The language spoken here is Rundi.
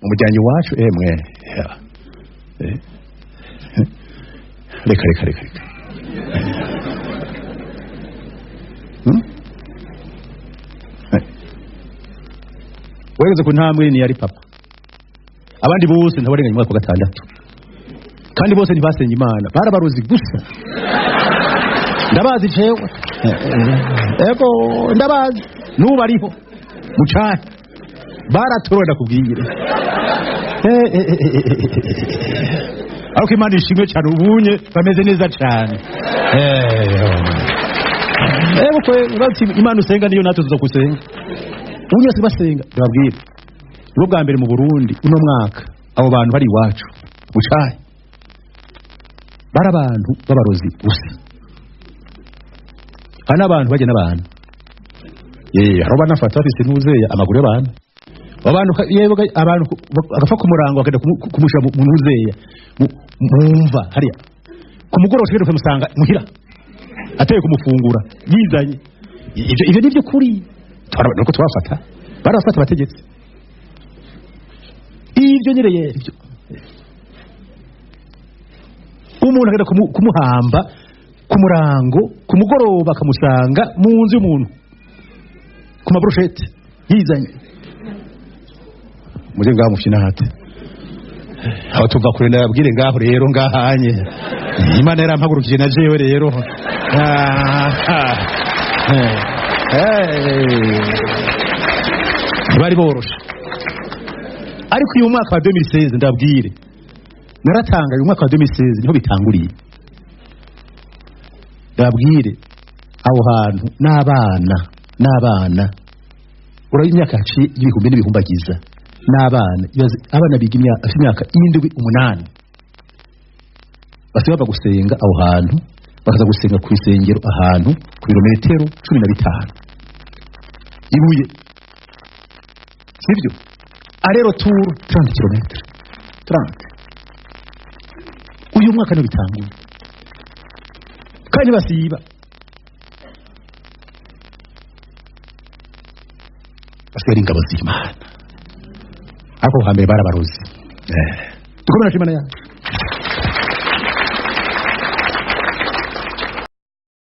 Mu muryango iwacu emwe ya. Reka reka reka reka. Wegeze ku ntambwe ni yari papa. Abandi bose ntabarenganye umwaka wa gatandatu. Kandi bose ntibasenye Imana, barabarozi gusa. Ndabazi jewe. Ego ndabazi nubu ariho mucane baratorora ndakubwire. Ariko Imana ishimwe cyane ubunye bameze neza cyane. Ego kwe bati Imana usenga niyo natwe tuzokusenga. Ubunye sibasenga ndababwira. Nibo bwa mbere mu Burundi uno mwaka abo bantu bari iwacu mucane barabantu babarozi gusa. Hari n'abantu bajya n'abantu. Hari banafata bafise ntuzeya amaguru y'abantu. Abantu yego abantu agafa ku murango akenda kumusha mu ntuzeya mumva hariya. Ku mugoroba tugenda tukamusanga muhira. Ateye kumufungura yizanye. Ibyo nivyo kuri. Nuko twafata. Barafata abategetsi. Ibyo nyereye ibyo. Umuntu agenda kumuhamba ku murango ku mugoroba akamusanga mu nzu y'umuntu ku mabroshete yizanye. Muje ngaho mufina hate. Aho tuva kure ndababwire ngaho rero ngahanye. Imana yarampagurukije na jewe rero. Bari boroshe. Ariko uyu mwaka wa 2016 ndabwire. Naratanga uyu mwaka wa 2016 niho bitanguriye. Ndabwire aho hantu n'abana urayo imyaka yaciye ibihumbi n'ibihumbagiza n'abana abana biga imyaka 7 8 basiba gusenga aho hantu bakaza gusenga ku isengero ahantu ku birometero 15 ibuye sibyo arero tour 30 km 30 uyu mwaka no bitanguye kandi basiba basera ingabo z'Imana. Ako hambere barabarozi. Dukomera Imana yacu.